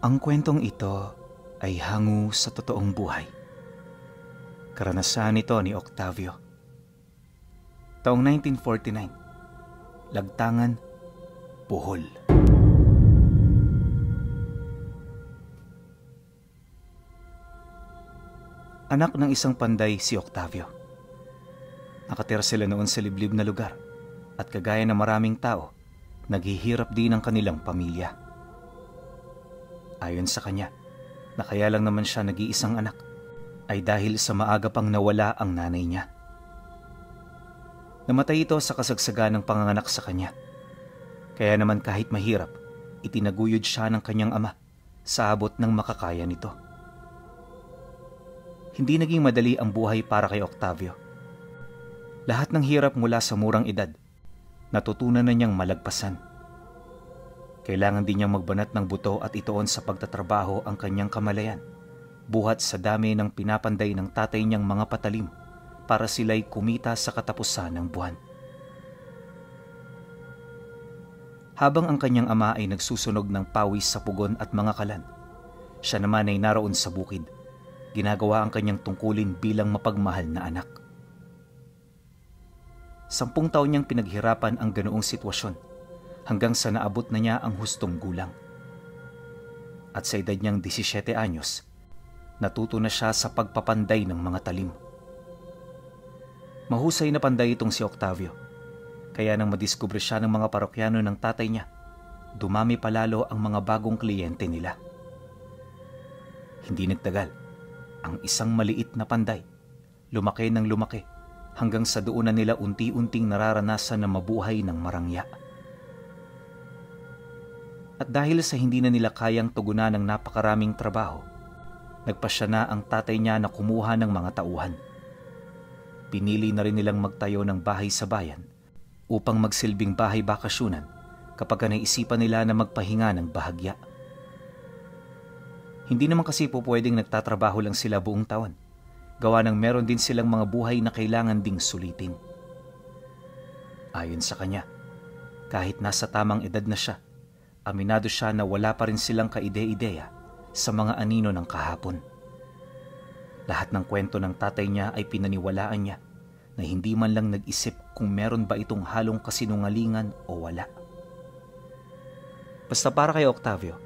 Ang kwentong ito ay hango sa totoong buhay. Karanasan ito ni Octavio. Taong 1949, Lagtangan, Bohol. Anak ng isang panday si Octavio. Nakatira sila noon sa liblib na lugar at kagaya ng maraming tao, naghihirap din ang kanilang pamilya. Ayon sa kanya, na kaya lang naman siya nag-iisang anak ay dahil sa maaga pang nawala ang nanay niya. Namatay ito sa kasagsagan ng panganganak sa kanya. Kaya naman kahit mahirap, itinaguyod siya ng kanyang ama sa abot ng makakaya nito. Hindi naging madali ang buhay para kay Octavio. Lahat ng hirap mula sa murang edad, natutunan na niyang malagpasan. Kailangan din niyang magbanat ng buto at ituon sa pagtatrabaho ang kanyang kamalayan, buhat sa dami ng pinapanday ng tatay niyang mga patalim para sila'y kumita sa katapusan ng buwan. Habang ang kanyang ama ay nagsusunog ng pawis sa pugon at mga kalan, siya naman ay naroon sa bukid, ginagawa ang kanyang tungkulin bilang mapagmahal na anak. 10 taon niyang pinaghirapan ang ganoong sitwasyon, hanggang sa naabot na niya ang hustong gulang. At sa edad niyang 17 anyos, natuto na siya sa pagpapanday ng mga talim. Mahusay na panday itong si Octavio, kaya nang madiskubre siya ng mga parokyano ng tatay niya, dumami palalo ang mga bagong kliyente nila. Hindi nagtagal, ang isang maliit na panday, lumaki ng lumaki hanggang sa doon na nila unti-unting nararanasan na mabuhay ng marangya. At dahil sa hindi na nila kayang tugunan ng napakaraming trabaho, nagpasya na ang tatay niya na kumuha ng mga tauhan. Pinili na rin nilang magtayo ng bahay sa bayan upang magsilbing bahay bakasyunan kapag naisipan nila na magpahinga ng bahagya. Hindi naman kasi po pwedeng nagtatrabaho lang sila buong taon, gawa ng meron din silang mga buhay na kailangan ding sulitin. Ayon sa kanya, kahit nasa tamang edad na siya, aminado siya na wala pa rin silang kaide-ideya sa mga anino ng kahapon. Lahat ng kwento ng tatay niya ay pinaniwalaan niya na hindi man lang nag-isip kung meron ba itong halong kasinungalingan o wala. Basta para kay Octavio,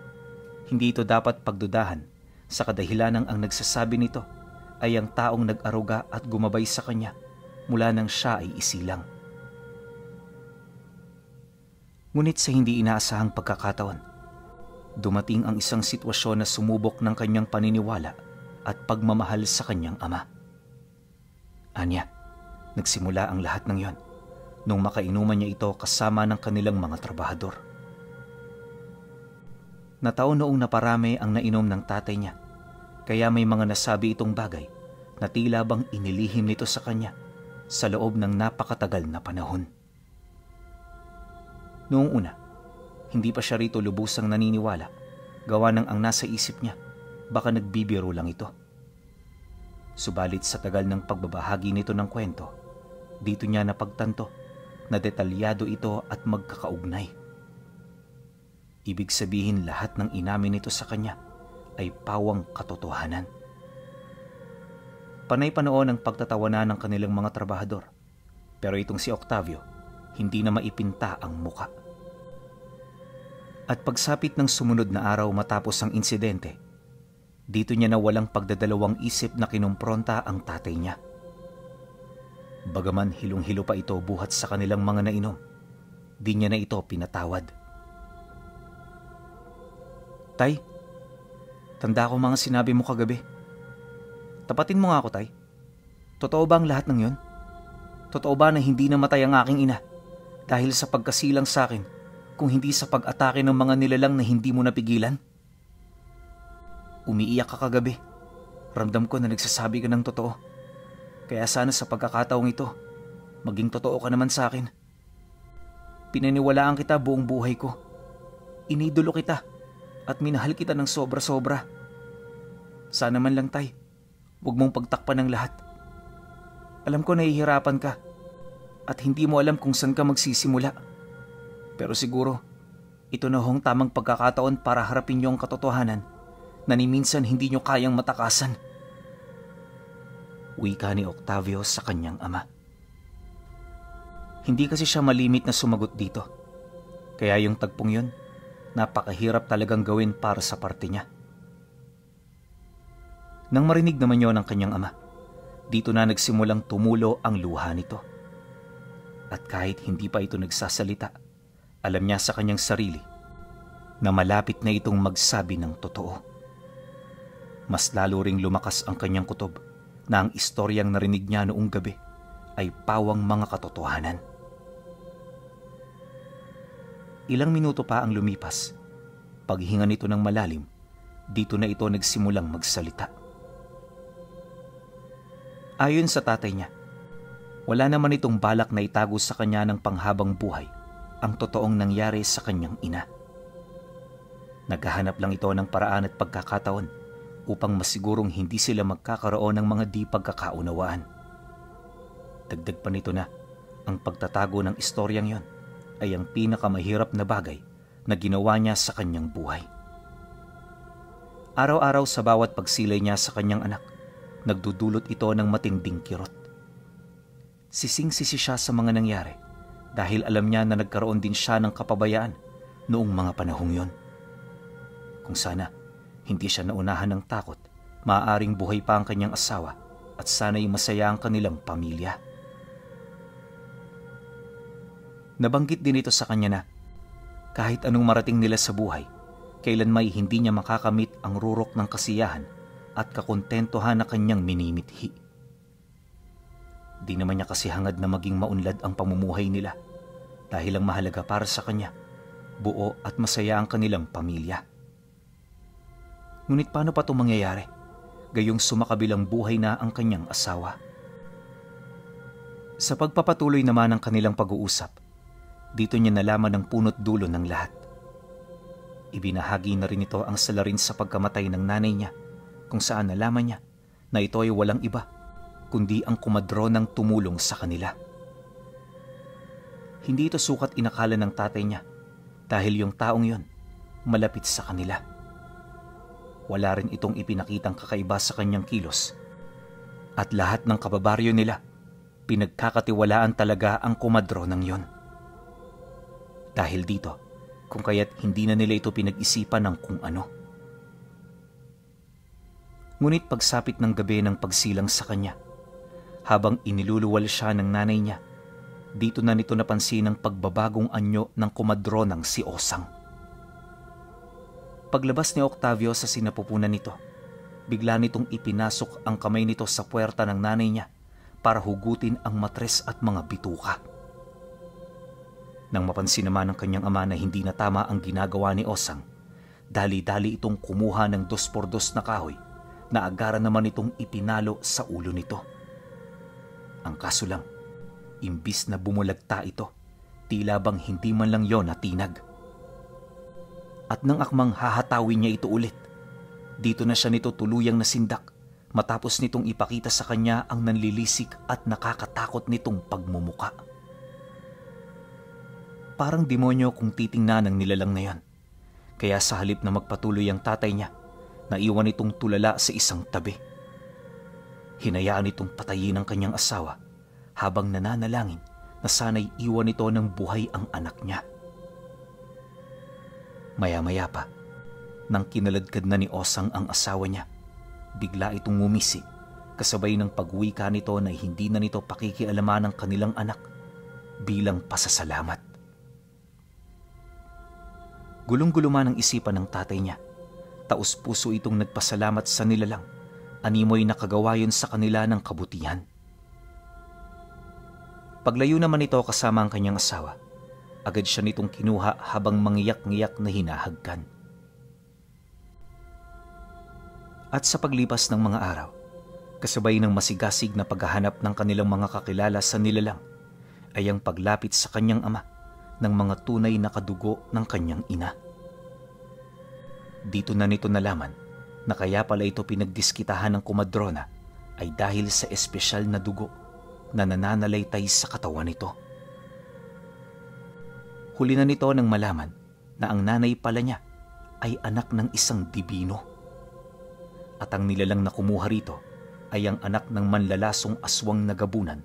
hindi ito dapat pagdudahan sa kadahilanang ang nagsasabi nito ay ang taong nag-aruga at gumabay sa kanya mula nang siya ay isilang. Ngunit sa hindi inaasahang pagkakataon, dumating ang isang sitwasyon na sumubok ng kanyang paniniwala at pagmamahal sa kanyang ama. Anya, nagsimula ang lahat ng yon nung makainuman niya ito kasama ng kanilang mga trabahador. Nataon noong naparami ang nainom ng tatay niya, kaya may mga nasabi itong bagay na tila bang inilihim nito sa kanya sa loob ng napakatagal na panahon. Noong una, hindi pa siya rito lubusang naniniwala, gawa ng ang nasa isip niya, baka nagbibiro lang ito. Subalit sa tagal ng pagbabahagi nito ng kwento, dito niya napagtanto na detalyado ito at magkakaugnay. Ibig sabihin lahat ng inamin nito sa kanya ay pawang katotohanan. Panay-panoon ang pagtatawanan ng kanilang mga trabahador, pero itong si Octavio, hindi na maipinta ang muka. At pagsapit ng sumunod na araw matapos ang insidente, dito niya na walang pagdadalawang isip na kinumpronta ang tatay niya. Bagaman hilong-hilo pa ito buhat sa kanilang mga nainom, di niya na ito pinatawad. Tay, tanda ko mga sinabi mo kagabi. Tapatin mo nga ako, Tay. Totoo ba ang lahat ng yon? Totoo ba na hindi namatay ang aking ina dahil sa pagkasilang sa akin, kung hindi sa pag-atake ng mga nilalang na hindi mo napigilan? Umiiyak ka kagabi. Ramdam ko na nagsasabi ka ng totoo. Kaya sana sa pagkakataong ito, maging totoo ka naman sa akin. Pinaniwalaan kita buong buhay ko. Inidolo kita at minahal kita ng sobra-sobra. Sana man lang, Tay, huwag mong pagtakpan ng lahat. Alam ko nahihirapan ka at hindi mo alam kung saan ka magsisimula. Pero siguro, Ito na hong tamang pagkakataon para harapin niyo ang katotohanan na ni minsan hindi niyo kayang matakasan. Wika ni Octavio sa kanyang ama. Hindi kasi siya malimit na sumagot dito. Kaya yung tagpong yun, napakahirap talagang gawin para sa parte niya. Nang marinig naman yon ng kanyang ama, dito na nagsimulang tumulo ang luha nito. At kahit hindi pa ito nagsasalita, alam niya sa kanyang sarili na malapit na itong magsabi ng totoo. Mas lalo ring lumakas ang kanyang kutob na ang istoryang narinig niya noong gabi ay pawang mga katotohanan. Ilang minuto pa ang lumipas. Paghinga nito ng malalim, dito na ito nagsimulang magsalita. Ayon sa tatay niya, wala naman itong balak na itago sa kanya ng panghabang buhay ang totoong nangyari sa kanyang ina. Naghahanap lang ito ng paraan at pagkakataon upang masigurong hindi sila magkakaroon ng mga di pagkakaunawaan. Dagdag pa nito na ang pagtatago ng istoryang yon ay ang pinakamahirap na bagay na ginawa niya sa kanyang buhay. Araw-araw sa bawat pagsilay niya sa kanyang anak, nagdudulot ito ng matinding kirot. Sising-sisi siya sa mga nangyari dahil alam niya na nagkaroon din siya ng kapabayaan noong mga panahong yon. Kung sana hindi siya naunahan ng takot, maaaring buhay pa ang kanyang asawa at sana'y masaya ang kanilang pamilya. Nabanggit din ito sa kanya na kahit anong marating nila sa buhay, kailan may hindi niya makakamit ang rurok ng kasiyahan at kakontentohan na kanyang minimithi. Di naman niya kasi hangad na maging maunlad ang pamumuhay nila dahil ang mahalaga para sa kanya, buo at masaya ang kanilang pamilya. Ngunit paano pa ito mangyayari? Gayong sumakabilang buhay na ang kanyang asawa. Sa pagpapatuloy naman ng kanilang pag-uusap, dito niya nalaman ang punot dulo ng lahat. Ibinahagi na rin ito ang salarin sa pagkamatay ng nanay niya, kung saan nalaman niya na ito ay walang iba kundi ang kumadronang tumulong sa kanila. Hindi ito sukat inakala ng tatay niya dahil yung taong yon malapit sa kanila. Wala rin itong ipinakitang kakaiba sa kanyang kilos. At lahat ng kababaryo nila, pinagkakatiwalaan talaga ang kumadronang yon. Dahil dito, kung kaya't hindi na nila ito pinag-isipan ng kung ano. Ngunit pagsapit ng gabi ng pagsilang sa kanya, habang iniluluwal siya ng nanay niya, dito na nito napansin ang pagbabagong anyo ng kumadronang si Osang. Paglabas ni Octavio sa sinapupunan nito, bigla nitong ipinasok ang kamay nito sa puwerta ng nanay niya para hugutin ang matres at mga bituka. Nang mapansin naman ng kanyang ama na hindi na tama ang ginagawa ni Osang, dali-dali itong kumuha ng 2x2 na kahoy na agaran naman itong ipinalo sa ulo nito. Ang kaso lang, imbis na bumulagta ito, tila bang hindi man lang yon natinag. At nang akmang hahatawin niya ito ulit, dito na siya nito tuluyang nasindak matapos nitong ipakita sa kanya ang nanlilisik at nakakatakot nitong pagmumuka. Parang demonyo kung titingnan ng nilalang na yan. Kaya sa halip na magpatuloy ang tatay niya, naiwan itong tulala sa isang tabi. Hinayaan itong patayin ang kanyang asawa habang nananalangin na sana'y iwan ito ng buhay ang anak niya. Maya-maya pa, nang kinaladkad na ni Osang ang asawa niya, bigla itong ngumisi kasabay ng pagwika nito na hindi na nito pakikialaman ng kanilang anak bilang pasasalamat. Gulong-gulo man ang isipan ng tatay niya, taos-puso itong nagpasalamat sa nilalang, animoy nakagawa yun sa kanila ng kabutihan. Paglayo naman ito kasama ang kanyang asawa, agad siya nitong kinuha habang mangiyak-ngiyak na hinahagkan. At sa paglipas ng mga araw, kasabay ng masigasig na paghahanap ng kanilang mga kakilala sa nilalang, ay ang paglapit sa kanyang ama ng mga tunay na kadugo ng kanyang ina. Dito na nito nalaman na kaya pala ito pinagdiskitahan ng kumadrona ay dahil sa espesyal na dugo na nananalaytay sa katawan nito. Huli na nito nang malaman na ang nanay pala niya ay anak ng isang dibino. At ang nilalang na kumuha rito ay ang anak ng manlalasong aswang na gabunan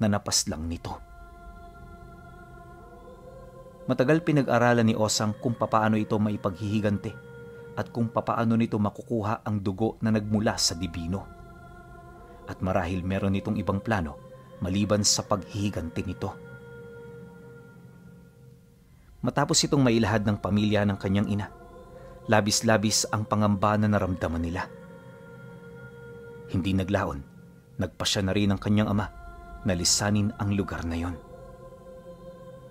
na napaslang nito. Matagal pinag-aralan ni Osang kung papaano ito maipaghihigante at kung papaano nito makukuha ang dugo na nagmula sa dibino. At marahil meron itong ibang plano maliban sa paghihigante nito. Matapos itong mailahad ng pamilya ng kanyang ina, labis-labis ang pangamba na naramdaman nila. Hindi naglaon, nagpasya na rin ang kanyang ama na lisanin ang lugar na yon.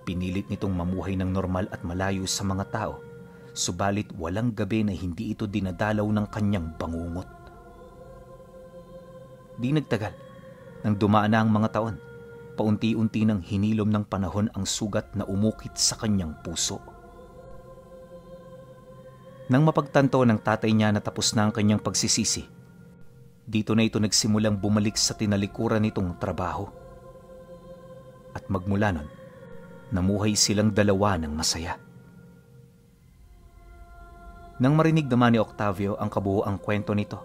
Pinilit nitong mamuhay ng normal at malayo sa mga tao, subalit walang gabi na hindi ito dinadalaw ng kanyang bangungot. Di nagtagal, nang dumaan na ang mga taon, paunti-unti nang hinilom ng panahon ang sugat na umukit sa kanyang puso. Nang mapagtanto ng tatay niya na tapos na ang kanyang pagsisisi, dito na ito nagsimulang bumalik sa tinalikuran nitong trabaho. At magmula nun, namuhay silang dalawa ng masaya. Nang marinig naman ni Octavio ang kabuuang kwento nito,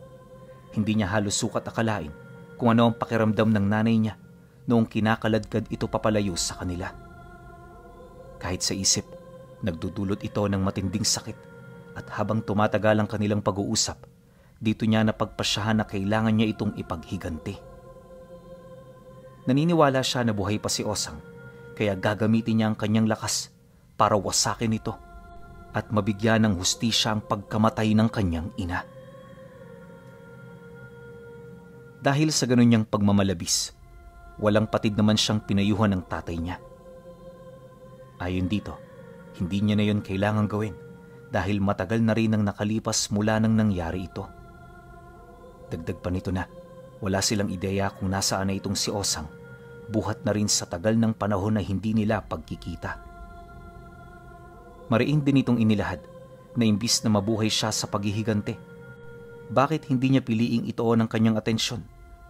hindi niya halos sukat akalain kung ano ang pakiramdam ng nanay niya noong kinakaladkad ito papalayo sa kanila. Kahit sa isip, nagdudulot ito ng matinding sakit at habang tumatagal ang kanilang pag-uusap, dito niya napagpasyahan na kailangan niya itong ipaghiganti. Naniniwala siya na buhay pa si Osang, kaya gagamitin niya ang kanyang lakas para wasakin ito at mabigyan ng hustisya ang pagkamatay ng kanyang ina. Dahil sa ganun niyang pagmamalabis, walang patid naman siyang pinayuhan ng tatay niya. Ayon dito, hindi niya na yun kailangang gawin dahil matagal na rin ang nakalipas mula nang nangyari ito. Dagdag pa nito na wala silang ideya kung nasaan na itong si Osang, buhat na rin sa tagal ng panahon na hindi nila pagkikita. Mariing din itong inilahad na imbis na mabuhay siya sa paghihigante, bakit hindi niya piliing ituon ang kanyang atensyon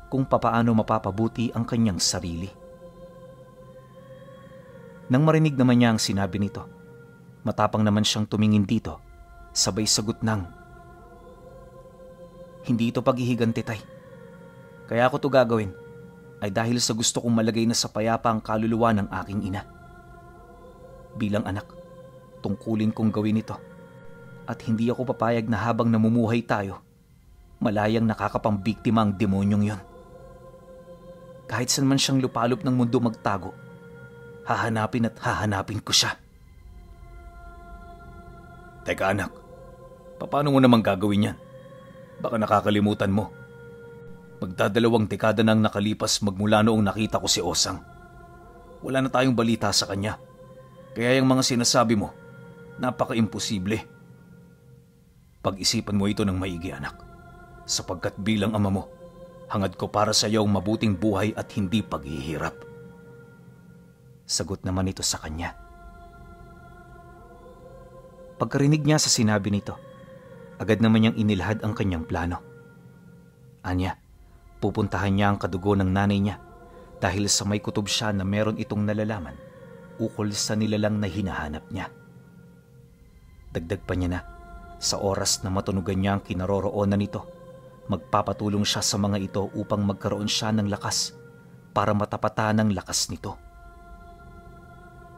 kung papaano mapapabuti ang kanyang sarili. Nang marinig naman niya ang sinabi nito, matapang naman siyang tumingin dito, sabay sagot ng, "Hindi ito paghihigante, tay. Kaya ako to gagawin ay dahil sa gusto kong malagay na sa payapa ang kaluluwa ng aking ina. Bilang anak, tungkulin kong gawin ito at hindi ako papayag na habang namumuhay tayo, malayang nakakapambiktima ang demonyong yon. Kahit saan man siyang lupalop ng mundo magtago, hahanapin at hahanapin ko siya." "Teka anak, paano mo naman gagawin yan? Baka nakakalimutan mo. Magdadalawang dekada nang nakalipas magmula noong nakita ko si Osang. Wala na tayong balita sa kanya. Kaya yung mga sinasabi mo, napaka-imposible. Pag-isipan mo ito ng maigi, anak. Sapagkat bilang ama mo, hangad ko para sa iyo ang mabuting buhay at hindi paghihirap." Sagot naman ito sa kanya. Pagkarinig niya sa sinabi nito, agad naman niyang inilahad ang kanyang plano. Anya, pupuntahan niya ang kadugo ng nanay niya dahil sa may kutob siya na meron itong nalalaman ukol sa nilalang na hinahanap niya. Dagdag pa niya na, sa oras na matunugan niya ang kinaroroonan nito, magpapatulong siya sa mga ito upang magkaroon siya ng lakas para matapatan ang lakas nito.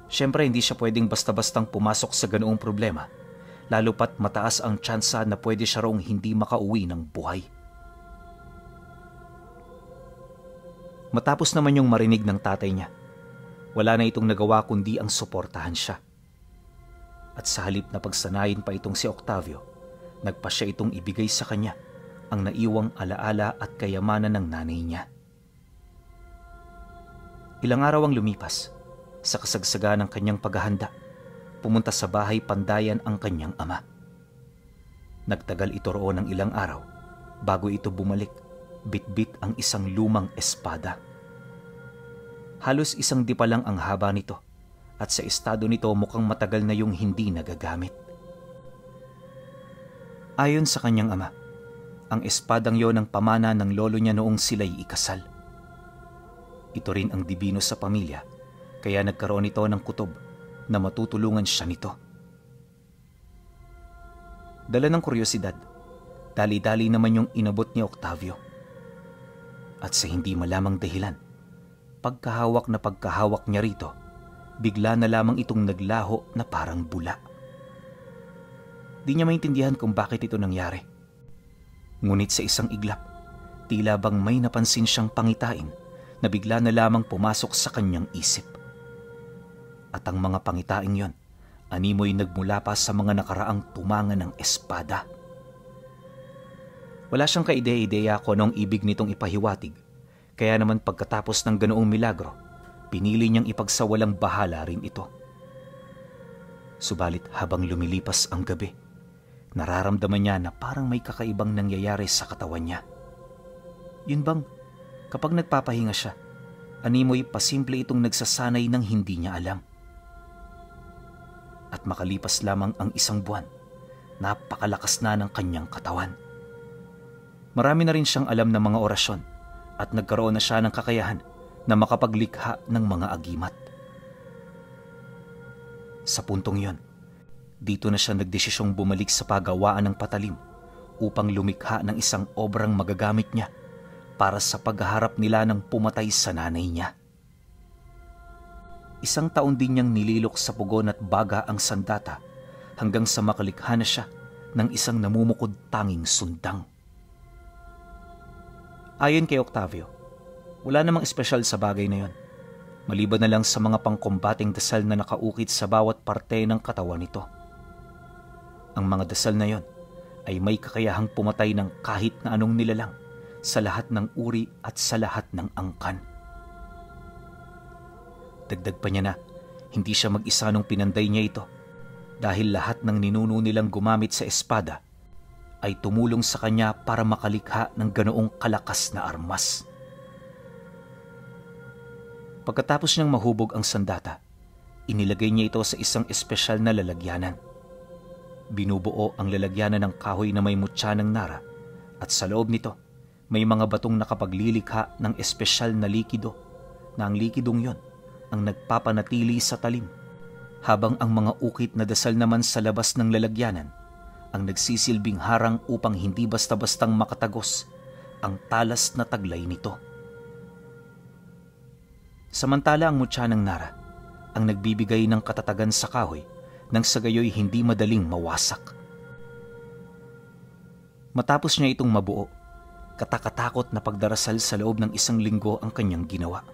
Siyempre hindi siya pwedeng basta-bastang pumasok sa ganoong problema, lalo pat mataas ang tsansa na pwede siya raong hindi makauwi ng buhay. Matapos naman yung marinig ng tatay niya, wala na itong nagawa kundi ang suportahan siya. At sa halip na pagsanayin pa itong si Octavio, nagpa siya itong ibigay sa kanya ang naiwang alaala at kayamanan ng nanay niya. Ilang araw ang lumipas, sa kasagsaga ng kanyang paghahanda, pumunta sa bahay pandayan ang kanyang ama. Nagtagal ito roon ng ilang araw bago ito bumalik, bitbit ang isang lumang espada. Halos isang di pa lang ang haba nito at sa estado nito mukhang matagal na yung hindi nagagamit. Ayon sa kanyang ama, ang espadang yon ang pamana ng lolo niya noong sila'y ikasal. Ito rin ang dibino sa pamilya, kaya nagkaroon ito ng kutob na matutulungan siya nito. Dala ng kuryosidad, dali-dali naman yung inabot ni Octavio. At sa hindi malamang dahilan, pagkahawak niya rito, bigla na lamang itong naglaho na parang bula. Di niya maintindihan kung bakit ito nangyari. Ngunit sa isang iglap, tila bang may napansin siyang pangitain na bigla na lamang pumasok sa kanyang isip. At ang mga pangitaing yon, animoy nagmula pa sa mga nakaraang tumangan ng espada. Wala siyang kaide-ideya kung anong ibig nitong ipahiwatig, kaya naman pagkatapos ng ganoong milagro, pinili niyang ipagsawalang bahala rin ito. Subalit habang lumilipas ang gabi, nararamdaman niya na parang may kakaibang nangyayari sa katawan niya. Yun bang, kapag nagpapahinga siya, animoy pasimple itong nagsasanay ng hindi niya alam. At makalipas lamang ang isang buwan, napakalakas na ng kanyang katawan. Marami na rin siyang alam ng mga orasyon at nagkaroon na siya ng kakayahan na makapaglikha ng mga agimat. Sa puntong yon, dito na siya nagdesisyong bumalik sa paggawaan ng patalim upang lumikha ng isang obrang magagamit niya para sa pagharap nila ng pumatay sa nanay niya. Isang taon din niyang nililok sa pugon at baga ang sandata hanggang sa makalikha na siya ng isang namumukod tanging sundang. Ayon kay Octavio, wala namang espesyal sa bagay na yon, maliban na lang sa mga pangkombating dasal na nakaukit sa bawat parte ng katawan nito. Ang mga dasal na yon ay may kakayahang pumatay ng kahit na anong nilalang sa lahat ng uri at sa lahat ng angkan. Dagdag pa niya na hindi siya mag-isa nung pinanday niya ito dahil lahat ng ninuno nilang gumamit sa espada ay tumulong sa kanya para makalikha ng ganoong kalakas na armas. Pagkatapos niyang mahubog ang sandata, inilagay niya ito sa isang espesyal na lalagyanan. Binubuo ang lalagyanan ng kahoy na may mutya ng nara at sa loob nito may mga batong nakapaglilikha ng espesyal na likido na ang likidong yon ang nagpapanatili sa talim, habang ang mga ukit na dasal naman sa labas ng lalagyanan ang nagsisilbing harang upang hindi basta-bastang makatagos ang talas na taglay nito. Samantala ang mutya ng nara ang nagbibigay ng katatagan sa kahoy nang sa gayoy hindi madaling mawasak. Matapos niya itong mabuo, katakatakot na pagdarasal sa loob ng isang linggo ang kanyang ginawa.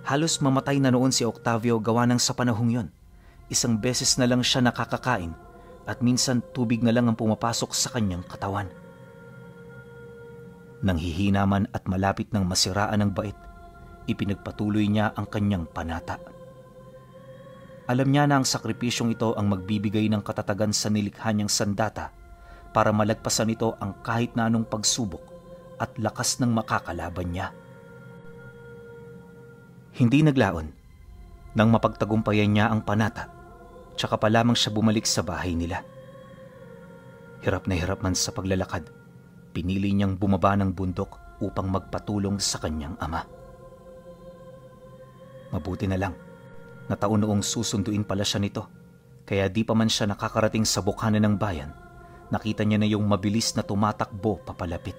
Halos mamatay na noon si Octavio gawa ng sa panahong yon. Isang beses na lang siya nakakakain at minsan tubig na lang ang pumapasok sa kanyang katawan. Nang hihina man at malapit ng masiraan ng bait, ipinagpatuloy niya ang kanyang panata. Alam niya na ang sakripisyong ito ang magbibigay ng katatagan sa nilikha niyang sandata para malagpasan ito ang kahit na anong pagsubok at lakas ng makakalaban niya. Hindi naglaon nang mapagtagumpayan niya ang panata, tsaka pa lamang siya bumalik sa bahay nila. Hirap na hirap man sa paglalakad, pinili niyang bumaba ng bundok upang magpatulong sa kanyang ama. Mabuti na lang, na taon noong susunduin pala siya nito, kaya di pa man siya nakakarating sa bukhanan ng bayan, nakita niya na yung mabilis na tumatakbo papalapit.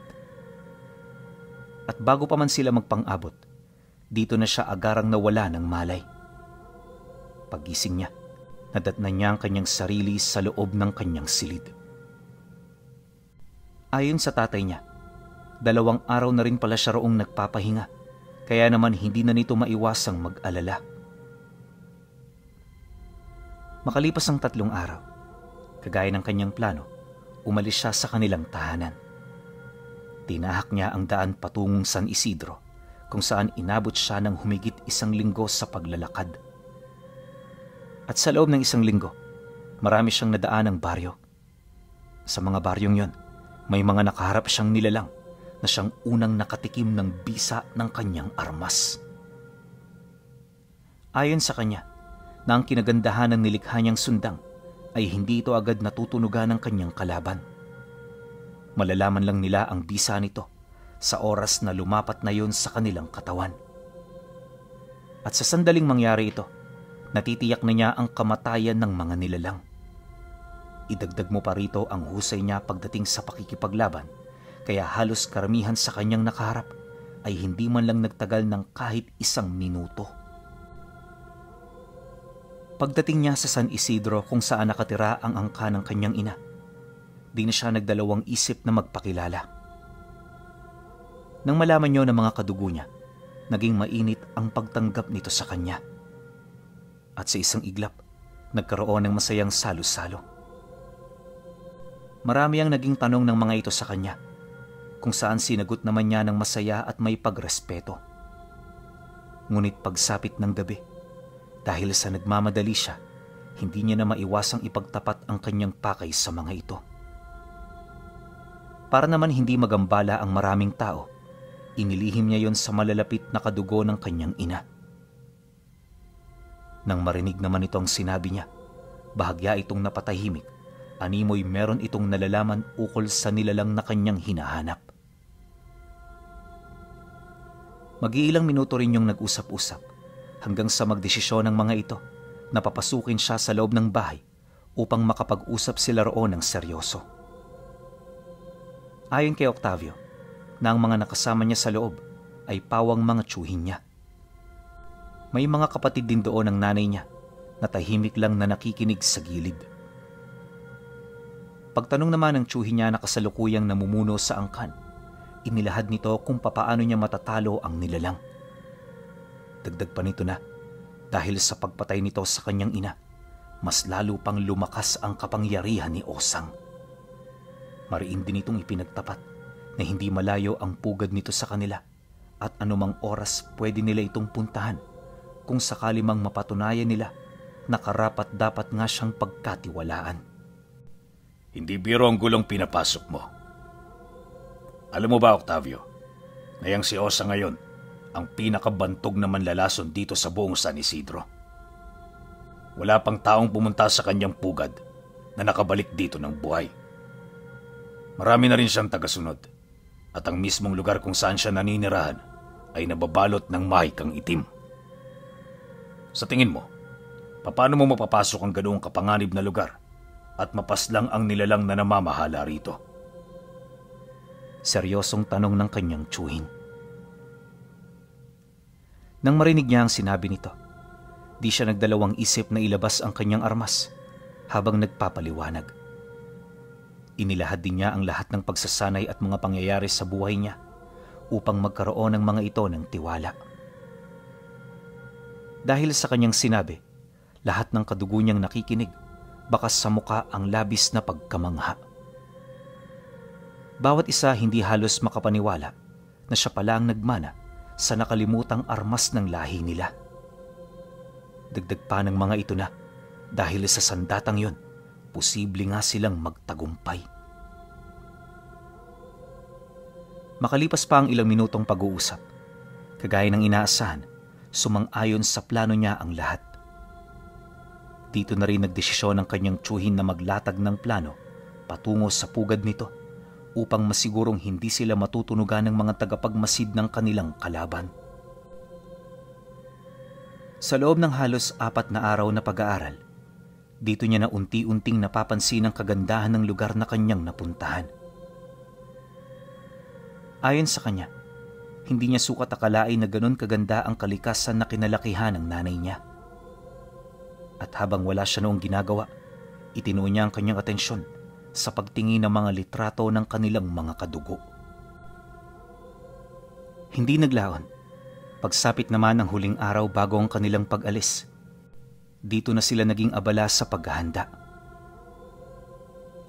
At bago pa man sila magpang-abot, dito na siya agarang nawala ng malay. Paggising niya, nadatnan niya ang kanyang sarili sa loob ng kanyang silid. Ayon sa tatay niya, 2 araw na rin pala siya roong nagpapahinga, kaya naman hindi na nito maiwasang mag-alala. Makalipas ang 3 araw, kagaya ng kanyang plano, umalis siya sa kanilang tahanan. Tinahak niya ang daan patungong San Isidro, kung saan inabot siya ng humigit 1 linggo sa paglalakad. At sa loob ng 1 linggo, marami siyang nadaan ng baryo. Sa mga baryong yon, may mga nakaharap siyang nilalang na siyang unang nakatikim ng bisa ng kanyang armas. Ayon sa kanya, na ang kinagandahan ng nilikha niyang sundang ay hindi ito agad natutunugan ng kanyang kalaban. Malalaman lang nila ang bisa nito sa oras na lumapat na yon sa kanilang katawan. At sa sandaling mangyari ito, natitiyak na niya ang kamatayan ng mga nilalang. Idagdag mo pa rito ang husay niya pagdating sa pakikipaglaban, kaya halos karamihan sa kanyang nakaharap ay hindi man lang nagtagal ng kahit 1 minuto. Pagdating niya sa San Isidro kung saan nakatira ang angka ng kanyang ina, di na siya nagdalawang isip na magpakilala. Nang malaman niyo ng mga kadugo niya, naging mainit ang pagtanggap nito sa kanya. At sa isang iglap, nagkaroon ng masayang salo-salo. Marami ang naging tanong ng mga ito sa kanya, kung saan sinagot naman niya ng masaya at may pagrespeto. Ngunit pagsapit ng gabi, dahil sa nagmamadali siya, hindi niya na maiwasang ipagtapat ang kanyang pakay sa mga ito. Para naman hindi magambala ang maraming tao, inilihim niya yon sa malalapit na kadugo ng kanyang ina. Nang marinig naman ito ang sinabi niya, bahagya itong napatahimik. Animoy meron itong nalalaman ukol sa nilalang na kanyang hinahanap. Mag-iilang minuto rin yung nag-usap-usap hanggang sa magdesisyon ng mga ito na papasukin siya sa loob ng bahay upang makapag-usap sila roon ng seryoso. Ayon kay Octavio, na ang mga nakasama niya sa loob ay pawang mga tiyuhin niya. May mga kapatid din doon ng nanay niya na tahimik lang na nakikinig sa gilid. Pagtanong naman ng tiyuhin niya na kasalukuyang namumuno sa angkan, inilahad nito kung papaano niya matatalo ang nilalang. Dagdag pa nito na, dahil sa pagpatay nito sa kanyang ina, mas lalo pang lumakas ang kapangyarihan ni Osang. Mariin din itong ipinagtapat na hindi malayo ang pugad nito sa kanila at anumang oras pwede nila itong puntahan kung sakali mang mapatunayan nila na karapat-dapat nga siyang pagkatiwalaan. Hindi biro ang gulong pinapasok mo. Alam mo ba, Octavio, na yang si Osa ngayon ang pinakabantog na manlalason dito sa buong San Isidro. Wala pang taong pumunta sa kanyang pugad na nakabalik dito ng buhay. Marami na rin siyang tagasunod at ang mismong lugar kung saan siya naninirahan ay nababalot ng mahikang itim. Sa tingin mo, paano mo mapapasok ang ganoong kapanganib na lugar at mapaslang ang nilalang na namamahala rito? Seryosong tanong ng kanyang tiyuhin. Nang marinig niya ang sinabi nito, di siya nagdalawang isip na ilabas ang kanyang armas habang nagpapaliwanag. Inilahad din niya ang lahat ng pagsasanay at mga pangyayari sa buhay niya upang magkaroon ng mga ito ng tiwala. Dahil sa kanyang sinabi, lahat ng kadugo niyang nakikinig, bakas sa muka ang labis na pagkamangha. Bawat isa hindi halos makapaniwala na siya pala ang nagmana sa nakalimutang armas ng lahi nila. Dagdag pa ng mga ito na dahil sa sandatang yon, posible nga silang magtagumpay. Makalipas pa ang ilang minutong pag-uusap, kagaya ng inaasahan, sumang-ayon sa plano niya ang lahat. Dito na rin nagdesisyon ng kanyang tiyuhin na maglatag ng plano patungo sa pugad nito upang masigurong hindi sila matutunugan ng mga tagapagmasid ng kanilang kalaban. Sa loob ng halos 4 na araw na pag-aaral, dito niya na unti-unting napapansin ang kagandahan ng lugar na kanyang napuntahan. Ayon sa kanya, hindi niya sukat akalain na ganon kaganda ang kalikasan na kinalakihan ng nanay niya. At habang wala siya noong ginagawa, itinuon niya ang kanyang atensyon sa pagtingin ng mga litrato ng kanilang mga kadugo. Hindi naglaon. Pagsapit naman ng huling araw bago ang kanilang pag-alis, dito na sila naging abala sa paghahanda.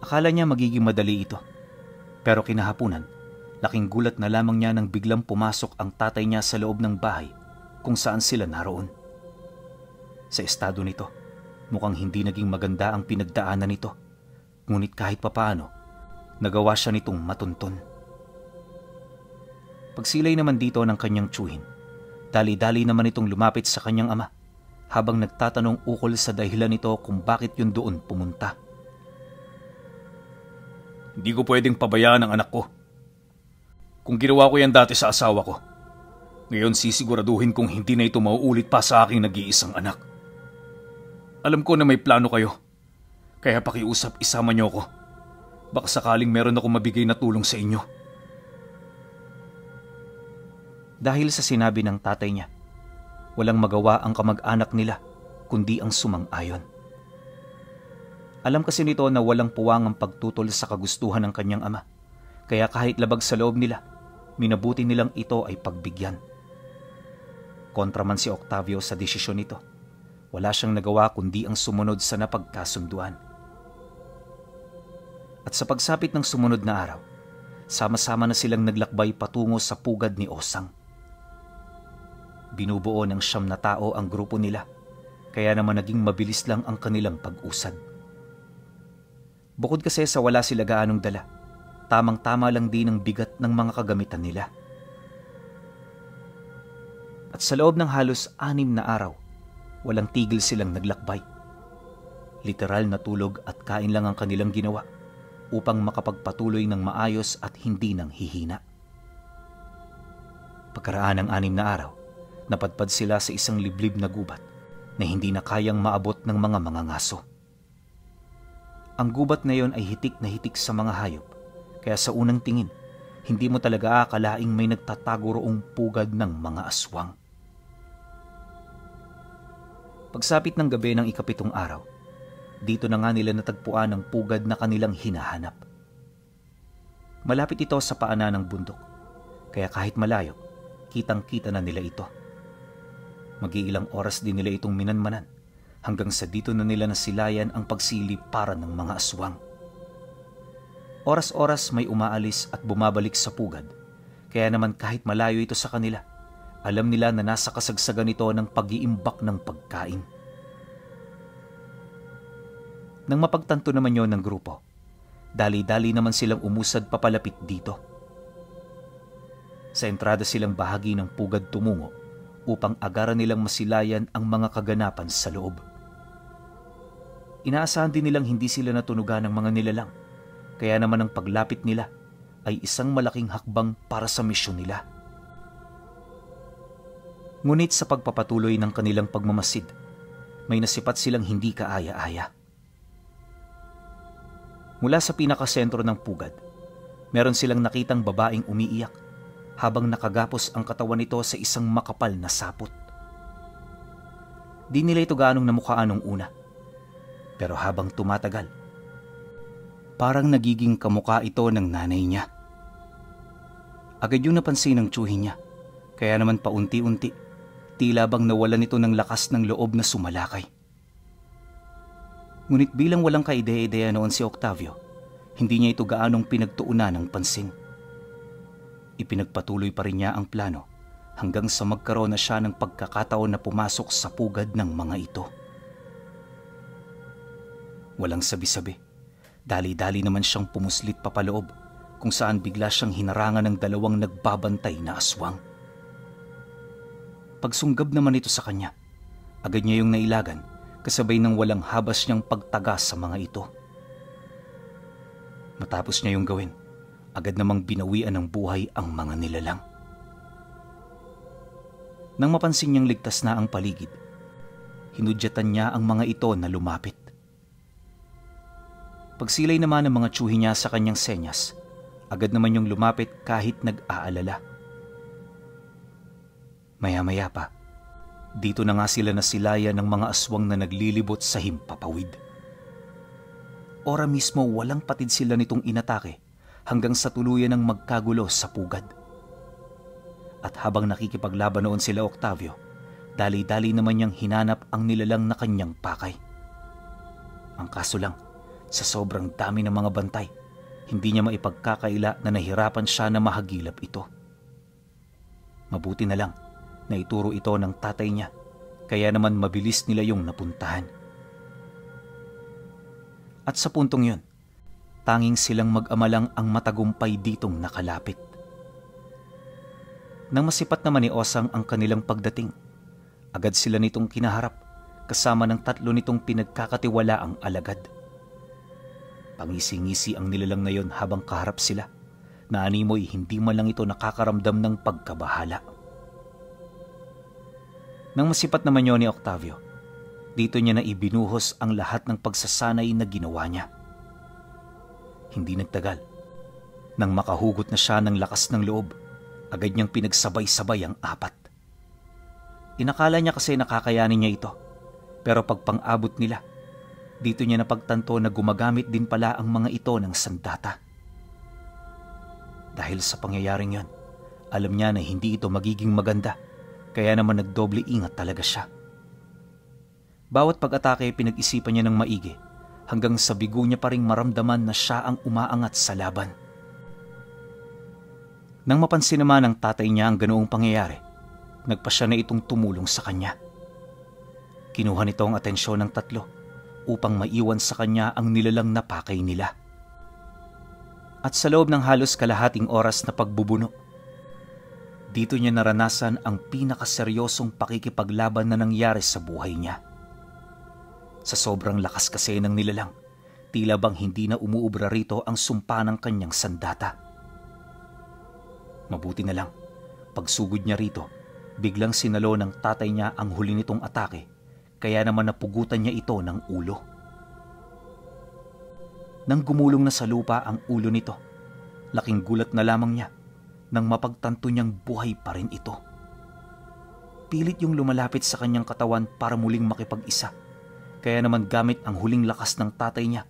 Akala niya magiging madali ito, pero kinahapunan, laking gulat na lamang niya nang biglang pumasok ang tatay niya sa loob ng bahay kung saan sila naroon. Sa estado nito, mukhang hindi naging maganda ang pinagdaanan nito, ngunit kahit papaano, nagawa siya nitong matunton. Pagsilay naman dito ng kanyang tiyuhin, dali-dali naman itong lumapit sa kanyang ama habang nagtatanong ukol sa dahilan nito kung bakit yun doon pumunta. Hindi ko pwedeng pabayaan ang anak ko. Kung ginawa ko yan dati sa asawa ko, ngayon sisiguraduhin kong hindi na ito mauulit pa sa aking nag-iisang anak. Alam ko na may plano kayo, Kaya pakiusap, isama niyo ako. Baka sakaling meron akong mabigay na tulong sa inyo. Dahil sa sinabi ng tatay niya, walang magawa ang kamag-anak nila kundi ang sumang-ayon. Alam kasi nito na walang puwang ang pagtutol sa kagustuhan ng kanyang ama, kaya kahit labag sa loob nila, minabuti nilang ito ay pagbigyan. Kontra man si Octavio sa desisyon nito, wala siyang nagawa kundi ang sumunod sa napagkasunduan. At sa pagsapit ng sumunod na araw, sama-sama na silang naglakbay patungo sa pugad ni Osang. Binubuo ng 9 na tao ang grupo nila, kaya naman naging mabilis lang ang kanilang pag-usad. Bukod kasi sa wala sila gaanong dala, tamang-tama lang din ang bigat ng mga kagamitan nila. At sa loob ng halos 6 na araw, walang tigil silang naglakbay. Literal na tulog at kain lang ang kanilang ginawa upang makapagpatuloy ng maayos at hindi nang hihina. Pagkaraan ng 6 na araw, napadpad sila sa isang liblib na gubat na hindi na kayang maabot ng mga mangangaso. Ang gubat na yon ay hitik na hitik sa mga hayop, kaya sa unang tingin, hindi mo talaga akalaing may nagtatago roong pugad ng mga aswang. Pagsapit ng gabi ng 7 araw, dito na nga nila natagpuan ang pugad na kanilang hinahanap. Malapit ito sa paanan ng bundok, kaya kahit malayo, kitang-kita na nila ito. Mag-iilang oras din nila itong minanmanan hanggang sa dito na nila nasilayan ang pagsilip para ng mga aswang. Oras-oras may umaalis at bumabalik sa pugad, kaya naman kahit malayo ito sa kanila, alam nila na nasa kasagsagan ito ng pag-iimbak ng pagkain. Nang mapagtanto naman yon ng grupo, dali-dali naman silang umusad papalapit dito. Sa entrada silang bahagi ng pugad tumungo upang agaran nilang masilayan ang mga kaganapan sa loob. Inaasahan din nilang hindi sila natunugan ng mga nilalang, kaya naman ang paglapit nila ay isang malaking hakbang para sa misyon nila. Ngunit sa pagpapatuloy ng kanilang pagmamasid, may nasipat silang hindi kaaya-aya. Mula sa pinakasentro ng pugad, meron silang nakitang babaeng umiiyak habang nakagapos ang katawan nito sa isang makapal na sapot. Di nila ito gaanong namukhaan nung una, pero habang tumatagal, parang nagiging kamukha ito ng nanay niya. Agad yung napansin ng tiyuhin niya, kaya naman paunti-unti, tila bang nawalan ito ng lakas ng loob na sumalakay. Ngunit bilang walang kaide-ideya noon si Octavio, hindi niya ito gaanong pinagtuunan ng pansin. Ipinagpatuloy pa rin niya ang plano hanggang sa magkaroon na siya ng pagkakataon na pumasok sa pugad ng mga ito. Walang sabi-sabi, dali-dali naman siyang pumuslit papaloob kung saan bigla siyang hinarangan ng 2 nagbabantay na aswang. Pagsunggab naman ito sa kanya, agad niya yung nailagan kasabay ng walang habas niyang pagtagas sa mga ito. Matapos niya yung gawin, agad namang binawian ng buhay ang mga nilalang. Nang mapansin niyang ligtas na ang paligid, hinudyatan niya ang mga ito na lumapit. Pagsilay naman ng mga tiyuhi niya sa kanyang senyas, agad naman yung lumapit kahit nag-aalala. Maya-maya pa, dito na nga sila nasilayan ng mga aswang na naglilibot sa himpapawid. Ora mismo walang patid sila nitong inatake hanggang sa tuluyan ng magkagulo sa pugad. At habang nakikipaglaban noon sila Octavio, dali-dali naman niyang hinanap ang nilalang na kanyang pakay. Ang kaso lang, sa sobrang dami ng mga bantay, hindi niya maipagkakaila na nahirapan siya na mahagilap ito. Mabuti na lang na ituro ito ng tatay niya, kaya naman mabilis nila yung napuntahan. At sa puntong yun, tanging silang mag-ama lang ang matagumpay ditong nakalapit. Nang masipat naman ni Osang ang kanilang pagdating, agad sila nitong kinaharap kasama ng 3 nitong pinagkakatiwalaang alagad. Pangisi-ngisi ang nilalang na yon habang kaharap sila, na animoy hindi man lang ito nakakaramdam ng pagkabahala. Nang masipat naman yun ni Octavio, Dito niya na ibinuhos ang lahat ng pagsasanay na ginawa niya. Hindi nagtagal. Nang makahugot na siya ng lakas ng loob, agad niyang pinagsabay-sabay ang 4. Inakala niya kasi nakakayanin niya ito. Pero pagpang-abot nila, dito niya napagtanto na gumagamit din pala ang mga ito ng sandata. Dahil sa pangyayaring yon, alam niya na hindi ito magiging maganda, kaya naman nagdoble ingat talaga siya. Bawat pag-atake pinag-isipan niya ng maigi, hanggang sa bigo niya pa ring maramdaman na siya ang umaangat sa laban. Nang mapansin naman ng tatay niya ang ganoong pangyayari, nagpasya na itong tumulong sa kanya. Kinuha nito ang atensyon ng 3 upang maiwan sa kanya ang nilalang na pakay nila. At sa loob ng halos kalahating oras na pagbubuno, dito niya naranasan ang pinakaseryosong pakikipaglaban na nangyari sa buhay niya. Sa sobrang lakas kasi ng nilalang, tila bang hindi na umuubra rito ang sumpa ng kanyang sandata. Mabuti na lang, pagsugod niya rito, biglang sinalo ng tatay niya ang huli nitong atake, kaya naman napugutan niya ito ng ulo. Nang gumulong na sa lupa ang ulo nito, laking gulat na lamang niya nang mapagtanto niyang buhay pa rin ito. Pilit yung lumalapit sa kanyang katawan para muling makipag-isa. Kaya naman gamit ang huling lakas ng tatay niya,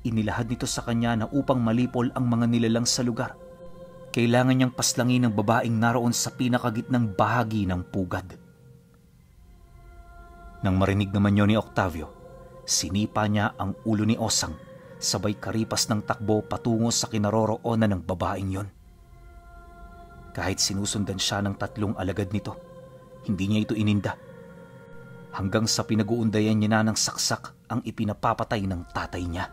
inilahad nito sa kanya na upang malipol ang mga nilalang sa lugar. Kailangan niyang paslangin ng babaeng naroon sa pinakagitnang bahagi ng pugad. Nang marinig naman yun ni Octavio, sinipa niya ang ulo ni Osang, sabay karipas ng takbo patungo sa kinaroroonan ng babaeng yon. Kahit sinusundan siya ng 3 alagad nito, hindi niya ito ininda. Hanggang sa pinag-uundayan niya na ng saksak ang ipinapapatay ng tatay niya.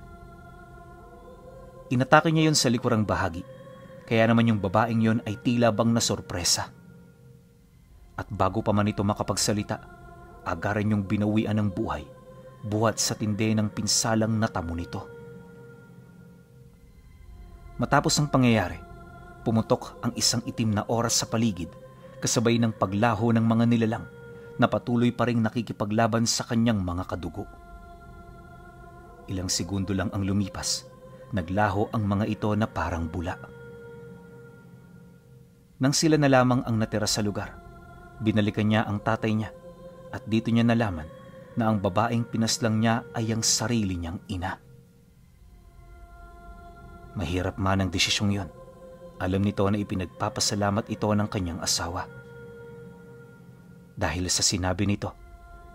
Inatake niya yon sa likurang bahagi, kaya naman yung babaeng yon ay tila bang nasorpresa. At bago pa man ito makapagsalita, agaran yung binawian ng buhay, buhat sa tindi ng pinsalang natamo nito. Matapos ang pangyayari, pumutok ang isang itim na oras sa paligid, kasabay ng paglaho ng mga nilalang na patuloy pa ring nakikipaglaban sa kanyang mga kadugo. Ilang segundo lang ang lumipas, naglaho ang mga ito na parang bula. Nang sila na lamang ang natira sa lugar, binalikan niya ang tatay niya at dito niya nalaman na ang babaeng pinaslang niya ay ang sarili niyang ina. Mahirap man ang desisyong yon. Alam nito na ipinagpapasalamat ito ng kanyang asawa. Dahil sa sinabi nito,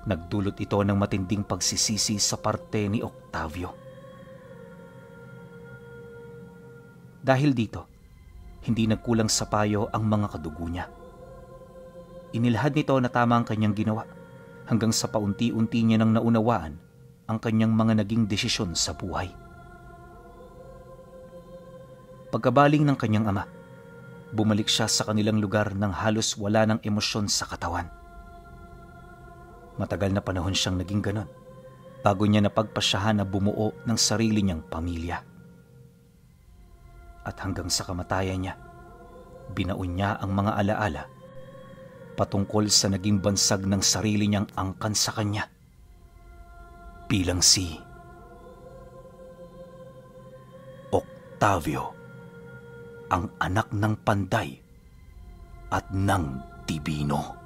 nagdulot ito ng matinding pagsisisi sa parte ni Octavio. Dahil dito, hindi nagkulang sa payo ang mga kadugo niya. Inilahad nito na tama ang kanyang ginawa hanggang sa paunti-unti niya nang naunawaan ang kanyang mga naging desisyon sa buhay. Pagkabaling ng kanyang ama, bumalik siya sa kanilang lugar nang halos wala ng emosyon sa katawan. Matagal na panahon siyang naging ganon bago niya napagpasyahan na bumuo ng sarili niyang pamilya. At hanggang sa kamatayan niya, binaon niya ang mga alaala patungkol sa naging bansag ng sarili niyang angkan sa kanya bilang si Octavio, ang anak ng Panday at ng Divino.